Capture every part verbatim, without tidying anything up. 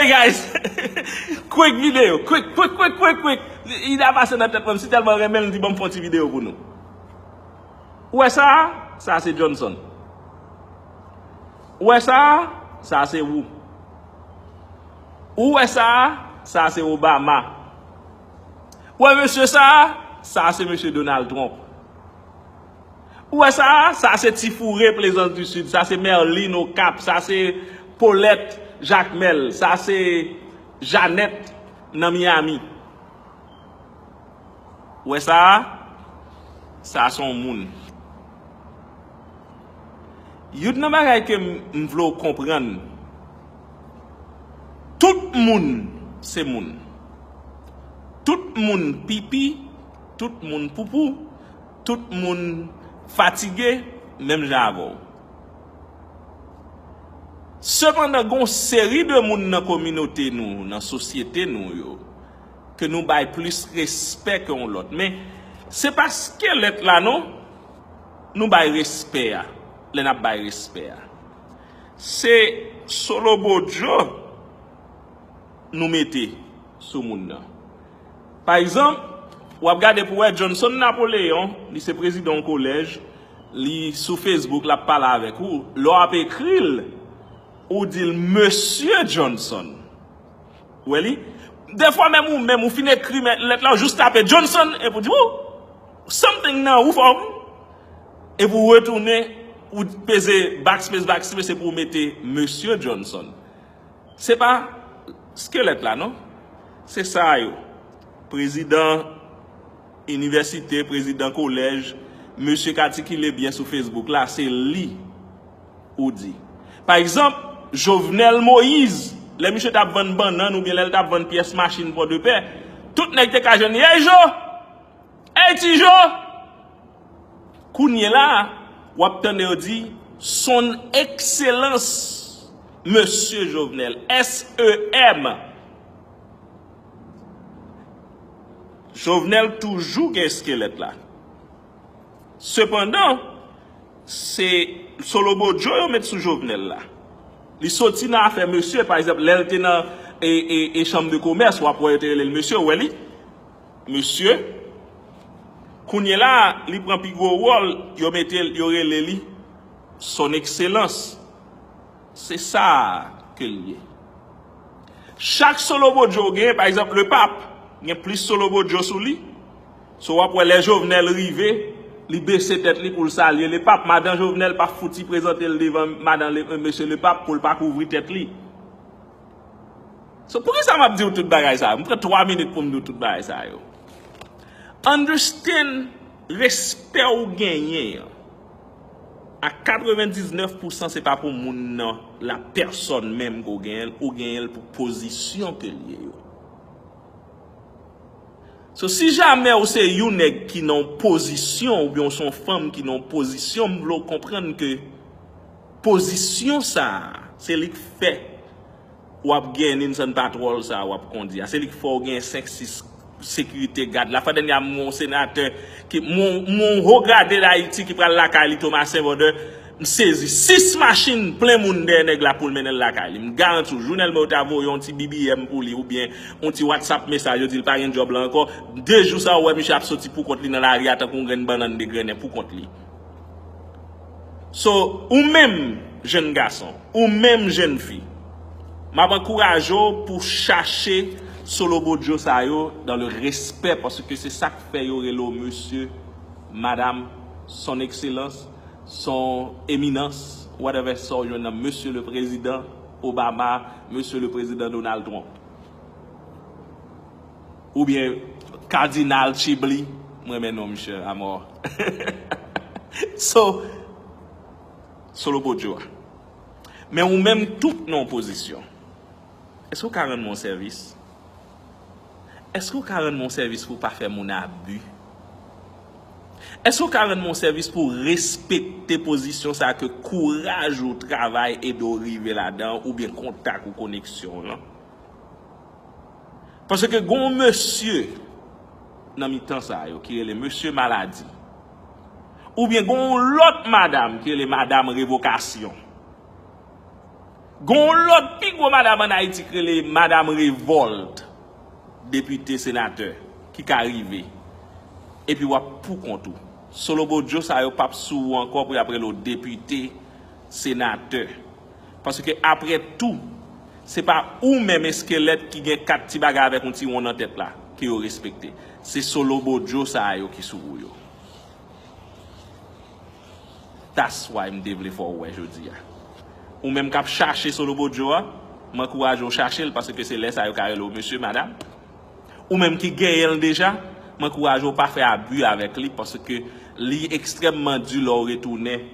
Hey guys, quick video, quick, quick, quick, quick, quick. Ide a pase nan tèt mwen, m si tèlman renmen l, m di ban m fè yon ti videyo pou nou. Ou wè sa a? Sa a se Johnson. Ou wè sa a? Sa a se ou. Ou wè sa a? Sa a se Obama. Ou wè mesye sa a? Sa a se mesye Donald Trump. Ou wè sa a? Sa a se Ti Foure Plaisance du Sud. Sa se Merline Okap. Sa se Paulette Jacmel. Sa se Jeannette nan Miami. Ou wè sa a? Sa a se yon moun. Youn nan bagay ke m, m vle w konprann, tout moun se moun. Tout moun pipi, tout moun poupou, tout moun fatige, menm jan avè w. Sepandan, gen yon seri de moun nan kominote nou, nan sosyete nou yo, ke nou bay plis respè ke yon lòt. Men, se pa skelèt la non, nou bay respè a, lè n ap bay respè a. Se solobodyo nou mete sou moun nan. Pa egzanp, w ap gade pou wè Johnson Napoléon, li se prezidan yon kolèj, li sou Facebook, l ap pale avèk ou. Lè w ap ekri l, ou di l, Mesye Johnson. Ou wè li? Defwa menm ou menm, ou fin ekri lèt la, ou jis tape Johnson, epi ou di, oh, something nan ou fò. Epi ou retounen, ou peze backspace, backspace, epi ou mete Mesye Johnson. Se pa skelèt la, non. Se sa yo. Prezidan inivèsite, prezidan kolèj, mesye k atikile byen sou Facebook la, se li ou di. Pa egzanp, Jovenel Moïse, lè misye t ap vann bannann oubyen lè l t ap vann pyès machin Pòdepè, tout nèg te ka jwenn, Yey Jo! Ey Ti Jo! Kounye la a, w ap tande yo di, Son Excellence, Mesye Jovenel, S E M. Jovenel toujou gen eskelèt la. Sepandan, se solobodyo yo met sou Jovenel la. Li soti nan afè mesye, pa egzanp, lè l te nan e, e, e chanm de komès, w ap wè yo te rele l mesye, ou wè li? Mesye. Kounye la a, li pran pi gwo wòl, yo mete l, yo rele li Son Excellence. Se sa ke l ye. Chak solobodyo w genyen, pa egzanp, Lepap, gen plis solobodyo sou li. So, w ap wè lè Jovenel rive, li bese tèt li pou l salye Lepap. Madan Jovenel pa fouti prezante l devan madan Le, mesye Lepap pou l pa kouvri tèt li. So, poukisa m ap di w tout bagay sa yo? M pran twa minit pou m di w tout bagay sa yo. Understand, respè ou genyen an, a katrevendiznèf pousan se pa pou moun nan, la pèsòn menm ke w genyen l, ou genyen l pou pozisyon ke l ye yo. So, si jamè ou se yon nèg ki nan yon pozisyon, oubyen ou se yon fanm ki nan yon pozisyon, m vle w konprann ke pozisyon sa a, se li k fè w ap gen Ninsan Patrol sa a w ap kondi a. Se li k fè w gen senk, sis sekirite gad la. Fwa dènye a, m wè yon senatè, ki, m wè yon, m wè yon wo grade d Ayiti ki pral lakay li, Thomas Saint-Vendeur, m sezi. Sis machin plen moun dèyè nèg la pou l mennen l lakay li. M garanti w, jounèlman yo ta voye yon ti B B M pou li oubyen yon ti WhatsApp mesaj, yo di l pa gen djòb la ankò. De jou sa, ou wè misye ap soti pou kont li nan lari a tankou yon grenn bannann degrennen pou kont li. So, ou menm, jenn gason, ou menm, jenn fi, m ap ankouraje w pou w chache solobodyo sa yo dans le respect, paske se sa k fè yo rele w mesye, madam, son excellence, son éminence, whatever sa w jwenn nan mesye le prezidan Obama, mesye le prezidan Donald Trump. Oubyen Kadinal Chibli, m renmen non misye amò. So, solobodyo a. Men ou menm tou k nan yon pozisyon. Èske w ka rann mwen yon sèvis? Èske w ka rann mwen yon sèvis pou w pa fè moun abi? Èske w ka rann mwen yon sèvis pou w respekte pozisyon sa a ke kouraj ou, travay ede w rive ladan, oubyen kontak ou, koneksyon w lan? Paske gen yon mesye nan mitan sa yo ki rele mesye maladi. Oubyen gen yon lòt madam ki rele madam revokasyon. Gon lòt pi gwo madanm ann Ayiti k rele madanm Revòlt, depite, senatè, ki ka rive. Epi w ap pou kont ou. Solobodyo sa yo p ap sou ou ankò pou y ap rele w depite, senatè. Paske apre tou, se pa ou menm eskelèt ki gen kat ti bagay avèk yon ti won nan tèt la ke yo respekte. Se solobodyo sa yo ki sou ou yo. That's why m te vle fè w wè jodi a. Ou menm k ap chache solobodyo a, m ankouraje w chache l paske se lè sa yo ka rele w mesye, madanm. Ou menm ki genyen l deja, m ankouraje w pa fè abi avèk li paske li ekstrèmman di lè w retounen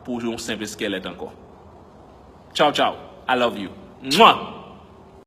pou yon senp eskelèt ankò. Tchaw, tchaw. I love you. Mwa!